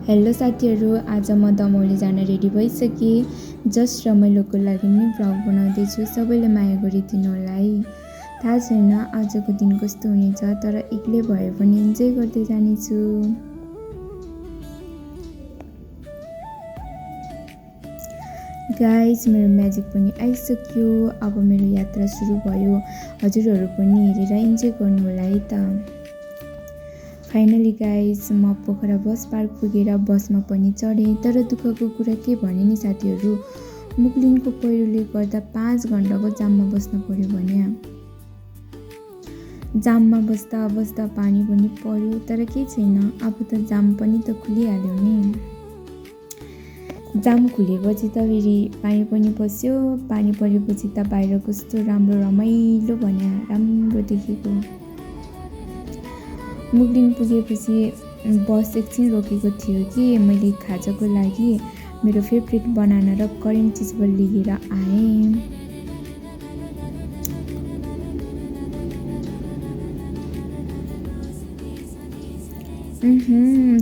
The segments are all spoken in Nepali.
हेलो साथीहरू, आज म दमौली जान रेडी भइसकेँ। जस्ट रमाइलोको लागि नि भ्लग बनाउँदैछु। सबैले माया गरिदिनु होला है। थाहा छैन आजको दिन कस्तो हुनेछ, तर एक्लै भए पनि इन्जोय गर्दै जानेछु। गाइज, मेरो म्याजिक पनि आइसक्यो। अब मेरो यात्रा सुरु भयो। हजुरहरू पनि हेरेर इन्जोय गर्नु होला है त। फाइनली गाइज, म पोखरा बस पार्क पुगेर बसमा पनि चढेँ। तर दुःखको कुरा के भने नि साथीहरू, मुक्लिनको पहिरोले गर्दा 5 घन्टाको जाममा बस्न पर्यो भने। जाममा बस्दा बस्दा पानी पनि पर्यो, तर केही छैन, अब त जाम पनि त खुलिहाल्यो नि। जाम खुलेपछि त फेरि पानी पनि पस्यो। पानी परेपछि त बाहिर कस्तो राम्रो रमाइलो भने राम्रो देखेको। मुक्लिन पुगेपछि बस एकछिन रोकेको थियो कि मैले खाजाको लागि मेरो फेभरेट बनाना र करेन्ट चिज बल लिएर आएँ।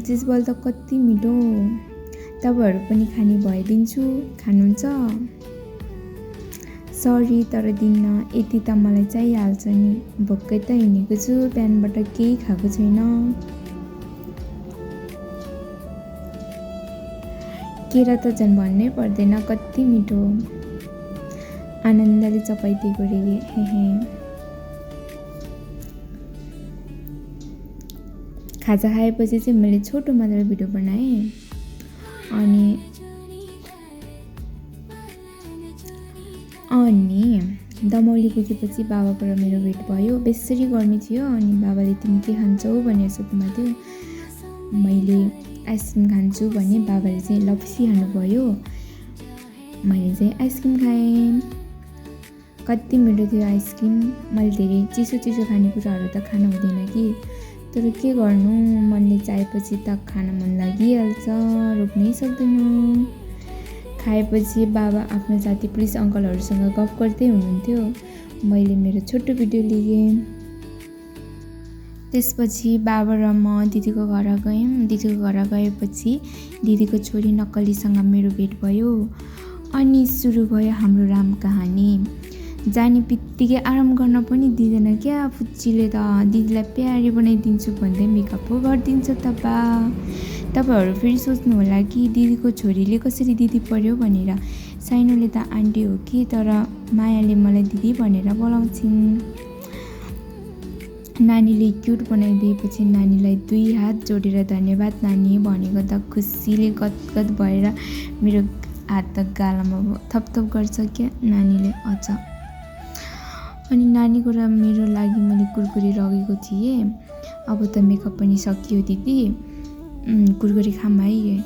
चिज बल त कति मिठो। तपाईँहरू पनि खाने भइदिन्छु, खानुहुन्छ? सरी तर दिन्न, यति त मलाई चाहिहाल्छ नि। भोकै त हिँडेको छु, बिहानबाट केही खाएको छैन। केरा त झन् भन्नै पर्दैन, कति मिठो। आनन्दले चपाइदिएको रे हे। खाजा खाएपछि चाहिँ मैले छोटो मात्र भिडियो बनाएँ। अनि दमौली पुगेपछि बाबाबाट मेरो भेट भयो। बेसरी गर्मी थियो अनि बाबाले तिमी के खान्छौ भनेर सोध्नु थियो। मैले आइसक्रिम खान्छु भने बाबाले चाहिँ लप्सी खानुभयो। मैले चाहिँ आइसक्रिम खाएँ। कति मिठो थियो आइसक्रिम। मैले धेरै चिसो खानेकुराहरू त खान हुँदैन कि, तर के गर्नु, मनले चाहेपछि त खान मन लागिहाल्छ, रोक्नै सक्दैन। खाएपछि बाबा आफ्नो साथी पुलिस अङ्कलहरूसँग गफ गर्दै हुनुहुन्थ्यो। मैले मेरो छोटो भिडियो लिएँ। त्यसपछि बाबा र म दिदीको घर गयौँ। दिदीको घर गएपछि दिदीको छोरी नक्कलीसँग मेरो भेट भयो। अनि सुरु भयो हाम्रो राम कहानी। जाने बित्तिकै आराम गर्न पनि दिँदैन क्या फुच्चीले त। दिदीलाई प्यारी बनाइदिन्छु भन्दै मेकअप पो गरिदिन्छ त बा। तपाईँहरू फेरि सोच्नु होला कि दिदीको छोरीले कसरी दिदी पर्यो भनेर। साइनोले त आन्टी हो कि, तर मायाले मलाई दिदी भनेर बोलाउँछिन्। नानीले क्युट बनाइदिएपछि नानीलाई 2 हात जोडेर धन्यवाद नानी भनेको त खुसीले गदगद भएर मेरो हात त गालामा थपथप गर्छ क्या नानीले अझ। अनि नानीको र मेरो लागि मैले कुरकुरे लगेको थिएँ। अब त मेकअप पनि सकियो दिदी, कुरकुरे खाम है।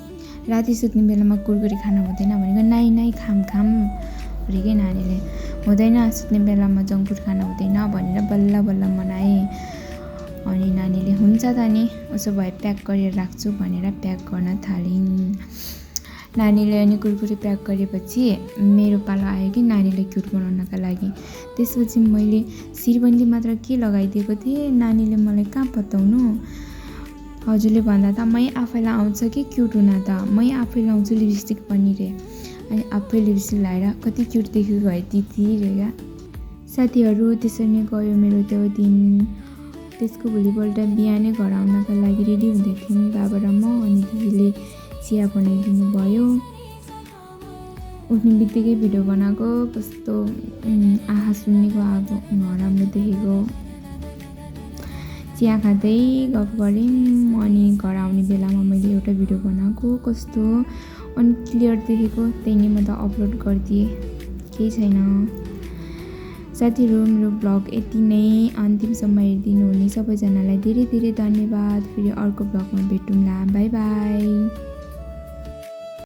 राति सुत्ने बेलामा कुरकुरे खान हुँदैन भनेको, नाइ खाम भनेकै नानीले। हुँदैन, सुत्ने बेलामा जङ्क फुड खान हुँदैन भनेर बल्ल मनाएँ। अनि नानीले हुन्छ त नि, उसो भए प्याक गरेर राख्छु भनेर प्याक गर्न थालिन्। नानीले अनि कुरकुरे प्याक गरेपछि मेरो पालो आयो कि नानीले क्युट बनाउनका लागि। त्यसपछि मैले शिरबन्दी मात्र के लगाइदिएको थिएँ, नानीले मलाई कहाँ बताउनु। हजुरले भन्दा त मै आफैलाई आउँछ कि क्युट हुन त, मै आफै लाउँछु लिपस्टिक पनि रे। अनि आफै लिपस्टिक लगाएर कति क्युट देखेको है दिदी रे क्या। साथीहरू, त्यसरी नै गयो मेरो त्यो दिन। त्यसको भोलिपल्ट बिहानै घर आउनका लागि रेडी हुँदै थियौँ बाबा र म। अनि दिदीले चिया बनाइदिनु भयो। उठ्ने बित्तिकै भिडियो बनाएको, कस्तो आँखा सुन्नेको आगो नराम्रो देखेको। चिया खाँदै गफ गऱ्यौँ। अनि घर आउने बेलामा मैले एउटा भिडियो बनाएको, कस्तो अनक्लियर देखेको, त्यही नै म त अपलोड गरिदिएँ, केही छैन। साथीहरू, मेरो ब्लग यति नै। अन्तिमसम्म हेरिदिनु हुने सबैजनालाई धेरै धेरै धन्यवाद। फेरि अर्को ब्लगमा भेटौँला। By by.